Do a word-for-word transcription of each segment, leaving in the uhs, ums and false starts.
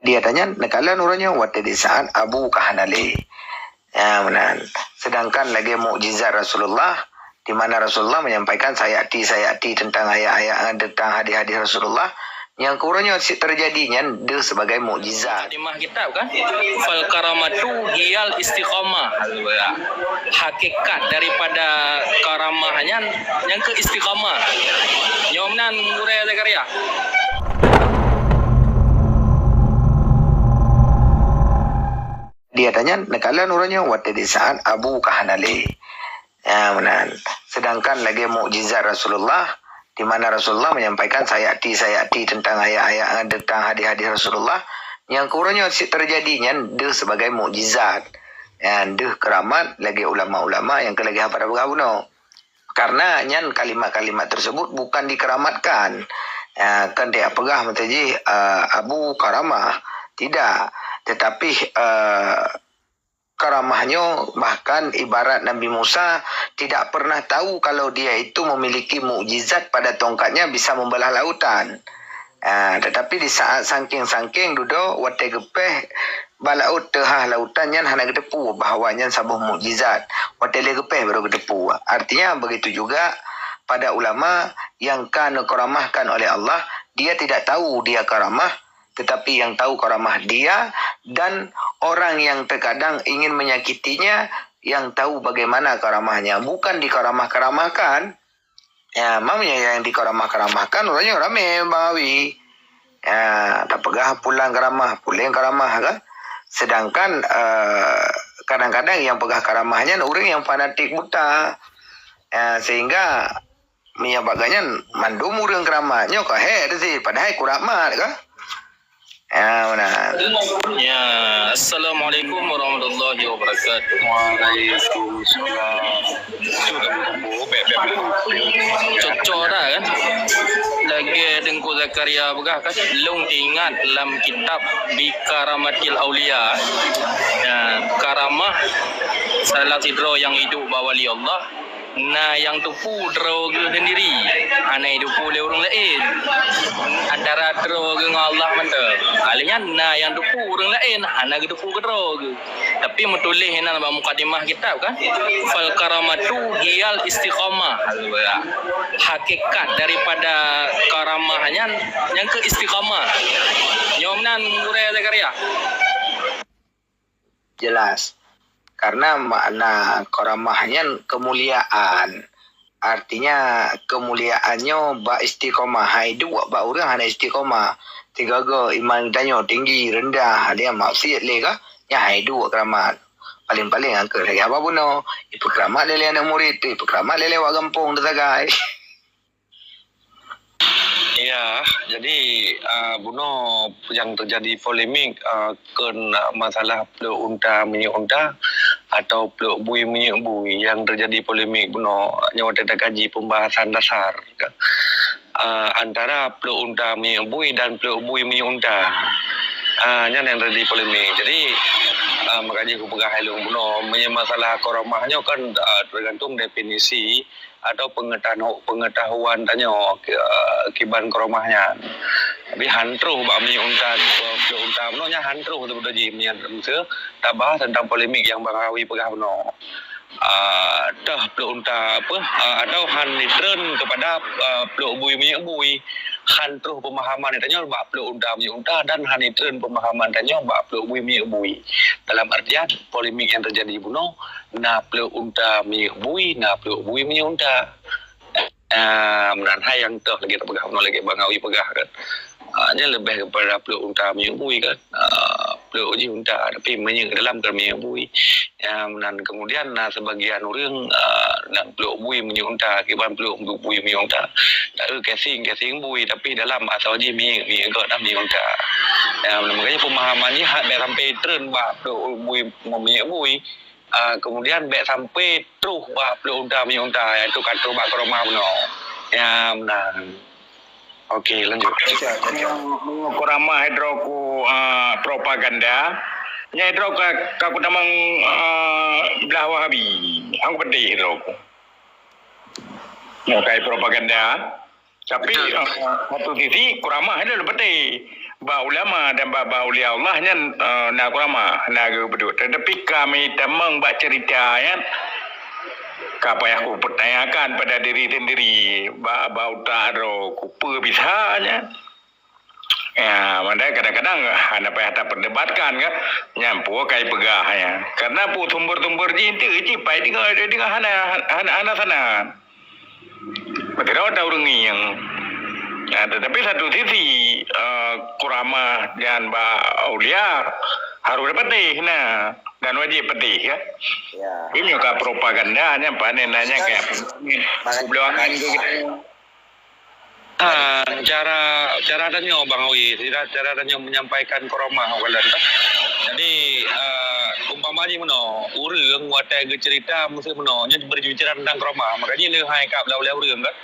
Dia tanya, neukalon uroe nyoe watée di saat Abu ka hana lé. Ya, meunan. Sedangkan lagée mukjizat Rasulullah, di mana Rasulullah menyampaikan sayati, sayati tentang ayat-ayat, tentang hadis-hadis Rasulullah, nyang keu uroe nyoe cit teujadi nyan deuh sebagai mukjizat. Mukadimah kitab kan? Fal karamatu hiyal istiqamah. Hakikat daripada karamah nyan, nyang keu istiqamah. Nyoe meunan Gurée Zakaria. Dia tanya, neukalon uroe nyoe watée di saat Abu ka hana lé. Ya, meunan. Sedangkan lagée mukjizat Rasulullah, di mana Rasulullah menyampaikan sayati, sayati tentang ayat-ayat, tentang hadis-hadis Rasulullah, nyang keu uroe nyoe cit teujadi nyan deuh sebagai mukjizat. Ya, deuh keramat lagée ulama-ulama nyang keu lagée haba peugah bunoe. Karena nyan kalimat-kalimat tersebut bukan dikeramatkan. Ya, kan dia peugah meutajih, eh, Abu Karamah. Tidak. Tetapi, eh, karamah nyoe bahkan ibarat Nabi Musa tidak pernah tahu kalau dia itu memiliki mukjizat pada tongkatnya bisa membelah lautan. Ah, tetapi di saat sangking-sangking dudoe watée geupéh bak laôt teuhah lautan nyan hana geuteupeue bahwa nyan saboh mukjizat. Watée lé geupéh baru geuteupeue. Artinya begitu juga pada ulama yang ka neukaramahkan oleh Allah, dia tidak tahu dia karamah, tetapi yang tahu karamah dia dan orang yang terkadang ingin menyakitinya yang tahu bagaimana karamahnya. Bukan dikaramah-karamahkan. Ya, mamnya yang dikaramah-karamahkan, uroe nyoe ramé Bang Awi. Ya, tapeugah pulang karamah, puléng karamah kan. Sedangkan, eh, kadang-kadang yang peugah karamah nyan ureuëng yang fanatik buta. Ya, sehingga meunyoe bak geuh nyan mandum ureuëng keuramat nyoe ka hék teuh, padahai keuramat ka. Ya, meunan. Ya, assalamualaikum warahmatullahi wabarakatuh. Waalaikumsalam. Cocok dah kan? Lagée Teungku Zakaria peugah kan, lôn ingat lam kitab Bikaramatil Aulia. Ya, karamah salah sidroe nyang idup bak wali Allah. Na nyang teupeue droe geuh sendiri, hana jiteupeue lé ureuëng laén. Antara droe geuh ngon Allah mantong. Lheueh nyan na nyang teupeue ureuëng laén, hana geuteupeue keu droe geuh. Tapi meutuléh inan bak mukadimah kitab kan, fal karamatu hiyal istiqamah. Hakikat daripada karamah nyan, nyang keu istiqamah. Nyoe meunan Gurée Zakaria. Jelas. Karena makna karamah nyan kemuliaan. Artinya, kemuliaan nyoe bak istiqomah. Hai duek bak ureuëng hana istiqomah. Tiga-tiga iman tanyoe tinggi, rendah, dia maksiat lé kah? Nyan hai duek keramat. Paling-paling angkeuh lagée haba bunoe. Ipeukeuramat lé-lé aneuëk murit, ipeukeuramat lé-lé wak gampông teusagai. Ya, jadi, ah, bunoe nyang teujadi polemik, ah, keu masalah pluek unta minyeuk unta atau pluek bui minyeuk bui nyang teujadi polemik bunoe nyoe watée takaji pembahasan dasar, ah, antara pluek unta minyeuk bui dan pluek bui minyeuk unta. Ah, nyan nyang teujadi polemik. Jadi, ah, makajih kupeugah hai lôn bunoe, meunyoe masalah karamah nyoe kan, ah, tergantung definisi atau pengetahu-, pengetahuan tanyoe ki-, kiban karamah nyan. Tapi han troh bak minyeuk unta, pluek unta bunoe nyan han troh teubeudôh jih meunyan, meuseu tabahas tentang polemik nyang Bang Awi peugah bunoe. Ah, teuh pluek unta apa, ah, atau han itreun kepada, ah, pluek bui minyeuk bui. Han troh pemahaman tanyoe bak pluek unta minyeuk unta dan han itreun pemahaman tanyoe bak pluek bui minyeuk bui. Dalam artian polemik nyang teujadi bunoe, na pluek unta minyeuk bui, na pluek bui minyeuk unta. Ah, meunan hai nyang toh lagée tapeugah, meunan lagée Bang Awi peugah kan. Ah, nyan leubeh kepada pluek unta minyeuk bui kan. Ah, pluek jih unta, tapi minyeuk dalam kan minyeuk bui. Ah, meunan kemudian na sebagian ureuëng, ah, nang pluek bui minyeuk unta, kiban pluek bui minyeuk unta. Taeu casing, casing bui, tapi dalam asoe jih minyeuk, minyeuk gok dan minyeuk unta. Ah, meunan makajih pemahaman jih hak bèk sampai treun bak pluek bui minyeuk bui. Ah, kemudian bèk sampai troh bak pluek unta minyeuk unta, iaitu ka troh bak karamah bunoe. Ya, meunan. Oke, lanjut. Karamah droe ku, ah, propaganda. Nyang droe ka, ka kutamong, ah, blah Wahabi. Hang pedih droe ku. Nyoe kai propaganda. Tapi, betul, ah, satu sisi, karamah itu leubeh pedih. Bak ulama dan bak, bak ulia Allah nyan, eh, na keurama, na geupeudeuh. Tetapi kami tamong bak cerita nyan, ka payah kupeutanyakan pada diri sendiri, bak, bak utak droe, kupeue bisa nyan. Ya, padahai kadang-kadang hana payah taperdebatkan kan. Nyan peue kai peugah nyan. Karena peue sumber-sumber jih, ente cit pai deungoe, deungoe hana, hana, hana sana. Beutôi ata ureuëng ngieng. Nah, tetapi satu sisi, eh, keurama nyan bak ulia harus dipatéh, nah, dan wajéb patéh, ya. Ya. Ini ka propaganda nyan, panen nanya kayak belum angin ke gitu. Ah, cara, cara tanyoe Bang Awi, cara, cara tanyoe menyampaikan keurama, Bang Awi. Jadi, eh, umpama jih meunoe, ureuëng watée geucerita meusti meunoe, nyan berbicara tentang keurama. Makanya le hai kab lau-lau ureuëng kan.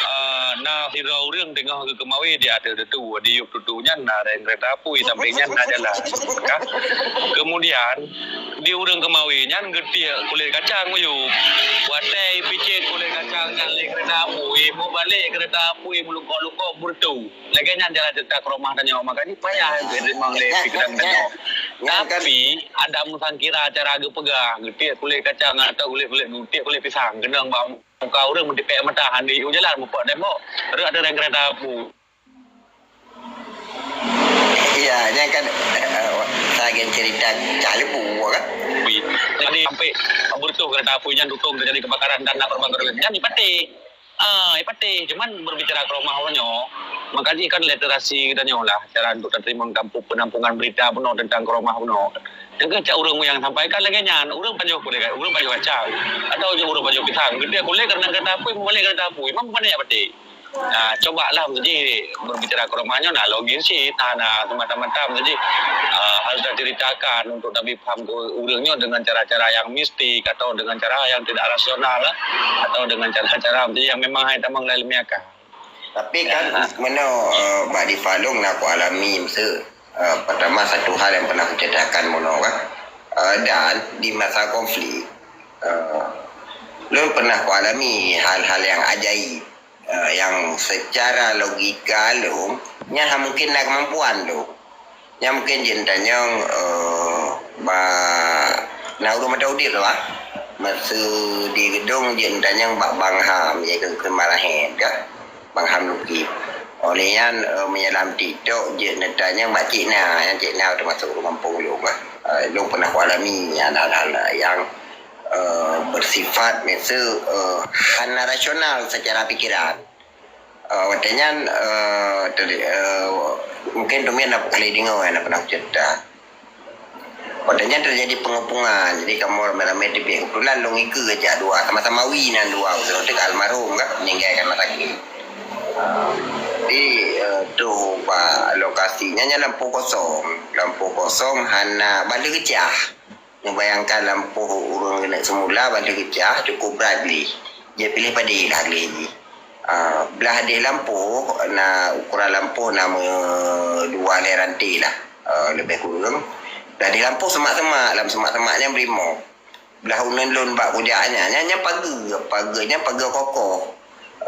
Ah, na sidroe ureuëng teungoh geukeumawé di ateueh tutu, di yup tutu nyan na reng keureta apui, sampéng nyan na jalan. Kan? Kemudian, di ureuëng keumawé nyan geutiek kulét kacang meuyu. Watée ipicét kulét kacang nyan lé keureta apui, mubalek keureta apui meulungkok-lungkok beureutu. Lagée nyan jalan ceurita keurama tanyoe, makanya payah teurimong lé pikiran tanyoe. Tapi, ada meusangkira cara geupeugah, geutiek kulét kacang atau kulét-kulét, geutiek kulét pisang, keunong bak muka ureuëng meutipék mata, hana u jalan mupok tembok, rot ateueh reng keureta apui. Iya, nyan kan, eh, sagai cerita cah leubue kan. Jadi sampai beureutoh keureta apui nyan tutong terjadi kebakaran dan na korban keureubeuen. Nyan dipatéh. Ah, dipatéh. Cuman berbicara keurama awak nyoe, makanya kan literasi kita nyoe lah, cara untuk terima kampung penampungan berita bunoe tentang keurama bunoe. Dengan cak ureuëng yang sampaikan lagi nyan, ureuëng pajoh kulét, ureuëng pajoh kacang, atau ureuëng pajoh pisang. Geutiek kulét karena keureta apui, mubalek keureta apui. Memang banyak patéh. Nah, cobalah meuji berbicara keurama nyoe, nah, logis cit, nah, nah, semata-mata meuji, ah, harus diceritakan untuk Nabi paham ke ureuëng nyoe dengan cara-cara yang mistik atau dengan cara yang tidak rasional lah, atau dengan cara-cara meuji yang memang hai tamong lam ilmiah akal. Tapi kan, ya, meunoe, eh, bak di Palong na ku alami meusu, eh, pertama satu hal yang pernah kuceritakan meunoe kan. Eh, dan di masa konflik, eh, lôn pernah ku alami hal-hal yang ajaib. Eh, yang secara logika lôn, nyan hana mungkin na kemampuan lôn. Nyan mungkin jeuet tanyong, eh, bak na ureuëng mantong udeb tu, ah. Masa di Geudong jeuet tanyong bak Bang Ham, iaitu Keumarahen, kan? Bang Ham Lukip. Oleh nyan, eh, meunyo lam TikTok jeuet neutanyong bak Cik Na, nyan Cik Na teumasok ureuëng gampông lôn, kan? Eh, lôn pernah kualami nyan hal-hal yang eh, bersifat meusu, eh, hana rasional secara pikiran. Eh, watée nyan, eh, tadi, eh, mungkin teumien na peukalai deungoe, na pernah cerita. Watée nyan terjadi pengepungan, jadi kamoe ramé-ramé teubiet. Kebetulan lôn ikeue jak dua, sama-sama Wi nan dua, beutôi almarhum kan, meninggal kan masa kini. Jadi, eh, tu bak lokasi nyan, nyan lampôh kosong. Lampôh kosong hana bala geucah. Neubayangkan lampôh ureuëng keuneuk seumula, bala geucah cukup brat gleh. Jeuet piléh padé lah gleh jih. Ah, blah deh lampôh, na ukuran lampôh na meudua lhée ranté lah, ah, leubeh kureueng. Blah deh lampôh semak-semak, lam semak-semak nyan beurimong. Blah uneun lôn bak kujak nyan, nyan, nyan pageue, pageue nyan pageue kokoh.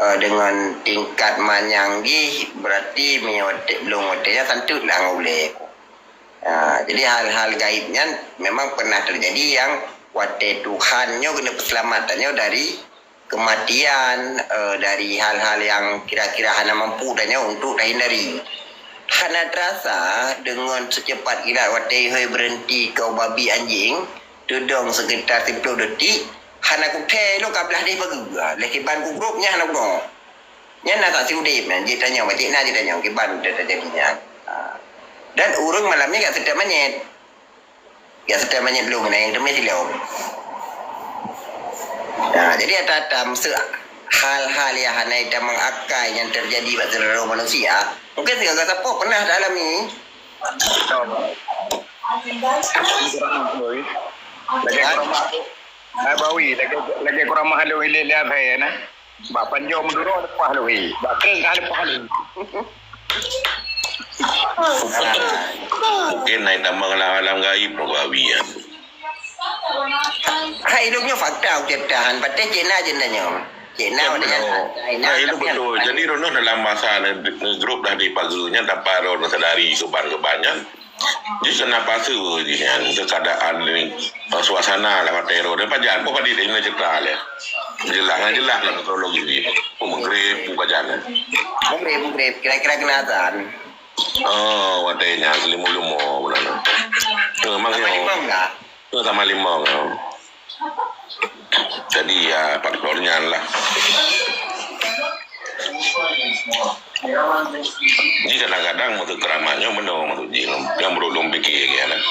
Ah, deungon tingkat manyang jih, berarti meunyoe watée, lôn watée nyan santeut lah ngon ulée. Ha, jadi hal-hal gaib nyan memang pernah terjadi yang watée Tuhan nyoe keuneuk peuseulamat tanyoe dari kematian, eh, dari hal-hal yang kira-kira hana mampu tanyoe untuk tahindari. Hana terasa deungon secepat kilat watée ihôi beureuhenti keu babi anjing, teudong sekitar siplôh detik, hana kuthée lôn ka blah deh pageue. Lé kiban ku grob nyan hana kudeungoe. Nyan na saksi udeb nyan, jitanyong, cit na jitanyong, kiban teujadi nyan. Ha. Dan ureuëng malam nyan jak seutôt manyét. Jak seutôt manyét lôn na nyang teumé silom. Nah, jadi ata-ata meusu hal-hal nyang hana itamong akai nyang teujadi bak sidroe manusia, mungkin sigoe sapo pernah taalami. Lagée keurama, hai Bawi, lagée, lagée keurama halom ilée lé Abah na. Bak panjoe meuduro leupah lé, bak keueng ka leupah lé. Mungkin na itamong lam alam gaib Bawi nyan. Hai, lôn nyoe fakta ucap tahan, patéh cit na jen tanyoe. Cik, nah, nah, nah, nah, nah, itu betul. Jadi, roh dalam masa grup dah dipageue nyan, tanpa roh sadari keuban-keuban nyan. Jih keunan pasu jih nyan, keuadaan ni, suasana lah watèe roh. Dan pajan pun padi dah cerita leh. Jelas, jelas lah kronologi jih. Pun meugrib, pun pajan. Meugrib, meugrib. Kira-kira keunan azan. Oh, watèe nyan, seulimo-limo bunoe. Eh, memang sama limong kah? Eh, sama limong, ya. Jadi, ya, faktor nyan lah. Jadi, kadang-kadang maksud keramat nyoe meunoe maksud jih, nyang meurulung pikir lagèe nyan.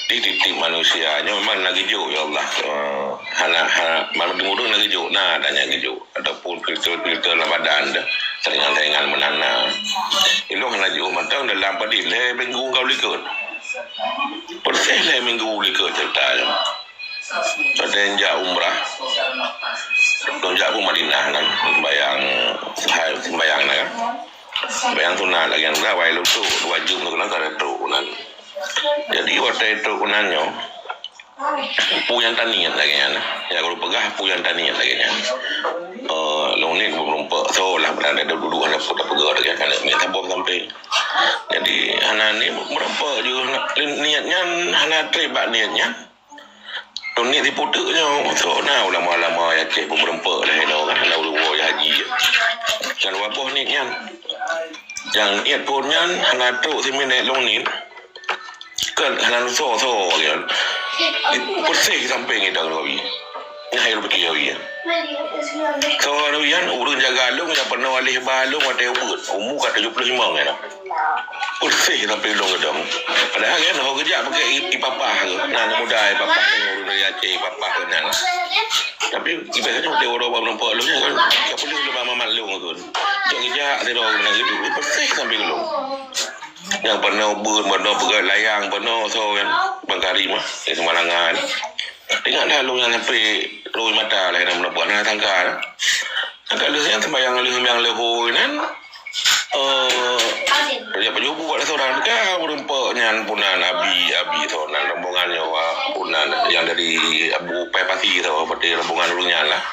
Di tiep-tiep manusia nyoe memang na geujok, ya Allah. Eh, hana, hana, manusia ureueng na geujok, na ada nyang geujok. Ataupun filter-filter lam badan deh, saringan-saringan meunan na. Ilôn hana jiôh mantong dalam padit lhèe minggu ka likot. Persis lhèe minggu likot cerita nyoe. Watèe jak umrah, lôn jak pun Madinah nan, sembayang, sembayang na kan. Sembayang sunat lagi nan, wai lôn trok, dua jam tu kan, ka trok nan. Jadi, watèe trok nan nyoe, peue nyang taniet lagèe nyan. Nyang lôn peugah, peue nyang taniet lagèe nyan. Eh, lôn niet meureumpok, soe lah beuna duek-duek hana peue tapeugah lagèe nyan, keuneuk miet saboh sampéng. Jadi, hana niet meureumpok jih, niet nyan hana trép bak niet nyan. Lôn niet siputeuk nyoe, soe na ulama-ulama Aceh peumeurumpok lagèe nyoe kan, hana ulôn woe haji. Kan dua boh niet nyan. Nyang niet phôn nyan hana trok siminèt lôn niet. Kan hana soe-soe lagèe nyan. Persis sampéng idang Rawi. Nyang hai Rawi Rawi nyan. Soe Rawi nyan, ureueng jaga lôn nyang peunoh aléh ba lôn watèe ubeut. Umu ka tujoh ploh limong nyan. Persis sampoe lôn keudong. Padahai kan, ho geujak pakai i, i papah ke. Nah, aneuk muda i papah ke, ureueng dari Aceh i papah ke nyan. Tapi, biasanya watèe uroe bak meureumpok lôn nyan kan, ka peuleueh lôn bak mamat lôn ke. Cok geujak, sidroe ureueng nyan geuduek, persis sampoe lôn. Nyang peunoh beuet, peunoh peugöt layang, peunoh soe kan. Bang Karim ah, di Seumalangan. Ingat dah lôn nyan sampoe roi mata lah, dah meureumpok, hana sangka dah. Ka lheueh nyan sembahyang lheueh, sembahyang leuhô nyan, eh, jak pajoh buet lah seurang. Ka meureumpok nyan pun na abi, abi soe nan rombongan nyoe, pun na nyang dari Abu Upai Pasi soe, berarti rombongan ureueng nyan lah.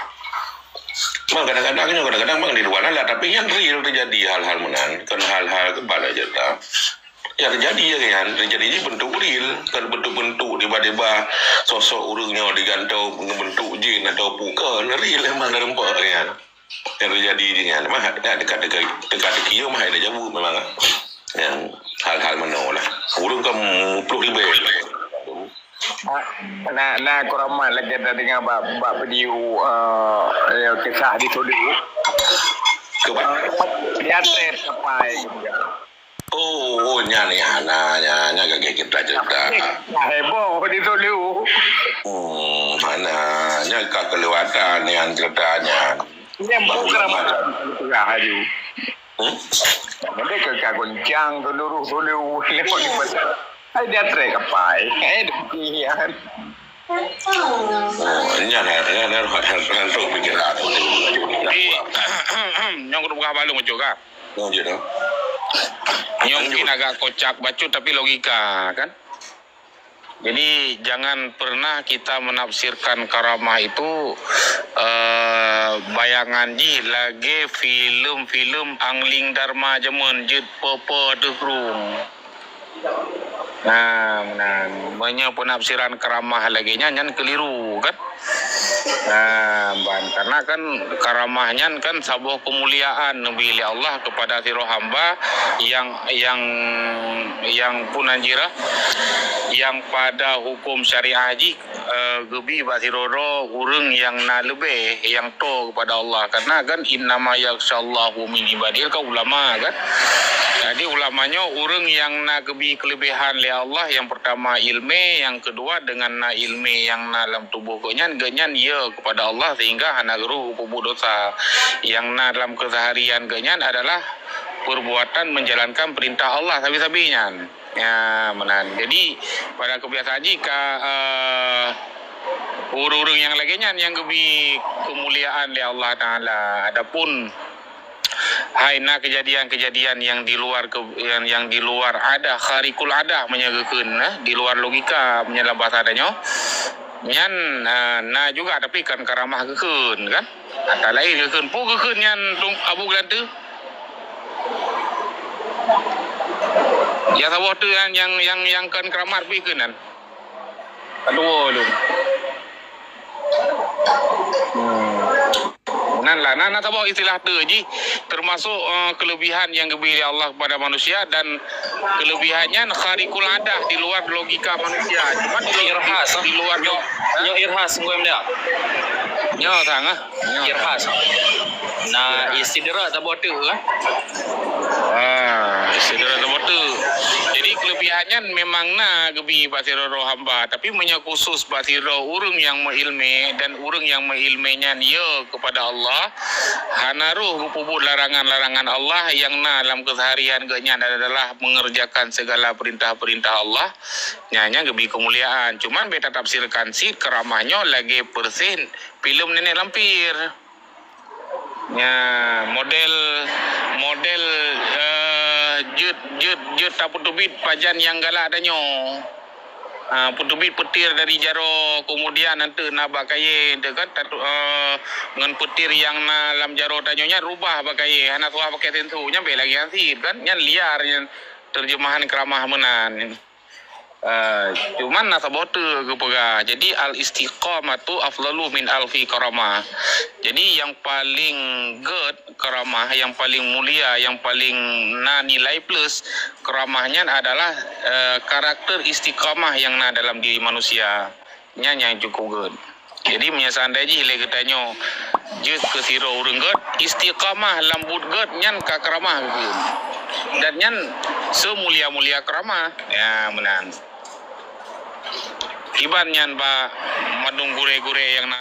Memang kadang-kadang nyoe, kadang-kadang memang di luar nalar, tapi nyan real teujadi hal-hal meunan, kon hal-hal keuban aja ta. Ya, teujadi lagèe nyan, teujadi jih bentuk real, kon bentuk-bentuk tiba-tiba sosok ureueng nyoe digantoe ngon bentuk jin atau peue, kon real memang na rumpok lagèe nyan. Nyang teujadi jih nyan, mah, na teuka-teuka, teuka-teuki nyoe mah hana jaweueb memang. Nyang hal-hal meunoe lah. Ureueng ka muploh ribèe. Na, na, na kuramat lagèe tadeungoe bak, bak video, eh, kisah di Sulu. Coba. Eh, di atas kapai. Oh, oh, nyan ni hana, nyan, nyan ka gèt cerita-cerita. Nah, heboh di Sulu. Hmm, hana, nyan ka kelewatan nyan cerita nyan. Nyan bukan ramadan, aju. Hmm? Mereka ka goncang seluruh Sulu. Lepas ni pasal. Hai dia trek kapai. Hai dia pikiran. Oh, nyan, nyan, nyan, nyan, nyan, nyan, nyan, nyan, Nyang kupeugah balong bacut ka. Lanjut, ah. Nyang mungkin agak kocak bacut, tapi logika, kan? Jadi, jangan pernah kita menafsirkan karamah itu, eh, bayangan jih lagèe filem-filem Angling Dharma jameun jeuet peue-peue ateueh krueng. Nah, meunan. Meunyoe peunafsiran karamah lagèe nyan, nyan keuliru, kan? Nah, ban, karena kan karamah nyan kan saboh keumuliaan neubi lé Allah kepada sidroe hamba nyang, nyang, nyang peunan jih, nyang pada huköm syariah jih, eh, geubi bak sidroe-droe ureueng nyang na leubeh, nyang toe kepada Allah. Karena kan, "Innama yakhsyallaha min ibadihil," kan ulama, kan? Jadi, ulama nyoe ureueng nyang na geubi keuleubehan lé Allah, nyang peurtama ileumèe, nyang keudua deungon na ileumèe nyang na lam tuboh geuhnyan, geuhnyan ye kepada Allah sehingga hana geurhô geupeubuet dosa. Nyang na lam keuseuharian geuhnyan adalah peurbuatan menjalankan peurintah Allah sabe-sabe nyan. Ya, meunan. Jadi, pada keubiasaan jih ka, eh, ureueng-ureueng nyang lagèe nyan nyang geubi keumuliaan lé Allah Taala. Adapun hai na keujadian-keujadian nyang di luar ke-, nyang, nyang di luar adah, khariqul adah meunyoe geukheun, eh, di luar logika meunyoe lam bahasa tanyoe, nyan, eh, na juga, tapi kon karamah geukheun, kan? Ata laén geukheun, peue geukheun nyan Abu Geulante? Ya saboh teuk nyan nyang, nyang, nyang kon keuramat pih keunan. Ka tuwo lom. Hmm. Nan lah, nan, nan saboh istilah tu jih, termasuk, eh, kelebihan yang diberi oleh Allah kepada manusia dan kelebihan nyan khariqul adah, di luar logika manusia. Cuma di luar, irhas, di luar, nyoe irhas, nyoe sang, ah. Nyoe. Irhas. Nah, irhas. Istidraj saboh teuk, kan? Ah, istidraj saboh teuk. Jadi kelebihan nyan memang na geubi bak sidroe hamba, tapi meunyoe khusus bak sidroe ureuëng nyang meuilmé dan ureuëng nyang meuilmé nyan ya kepada Allah, hana roh geupeubuet larangan-larangan Allah nyang na lam keseharian geuhnyan adalah mengerjakan segala perintah-perintah Allah, nyan nyang geubi keumuliaan. Cuman beta tafsirkan cit keuramah nyoe lagée persis filem Nenek Lampir. Nya, model, model, eh, jeuet, jeuet, jeuet tapeuteubiet pajan nyang galak tanyoe. Ah, peuteubiet peutir dari jaroe, kemudian nanti na bak kayée, tu kan, tatu-, eh, ngon peutir nyang na lam jaroe tanyoe nyan rubah bak kayée, hana suah pakai senso, nyan bèk lagée nyan cit kan, nyan liar nyan terjemahan keuramah meunan. Eh, cuman na saboh teuk geupeugah. Jadi, al-istiqamatu afdalu min alfi karamah. Jadi, yang paling gét karamah, yang paling mulia, yang paling na nilai plus karamah nyan adalah, eh, karakter istiqamah yang na dalam diri manusia. Nyan nyang cukup gét. Jadi, meunyoe seandai jih lé geutanyoe jeuet keu sidroe ureuëng gét, istiqamah lam buet gét nyan ka karamah geuh. Dan nyan seumulia-mulia karamah. Ya, meunan. Kiban nyan bak mandum gurée-gurée nyang na.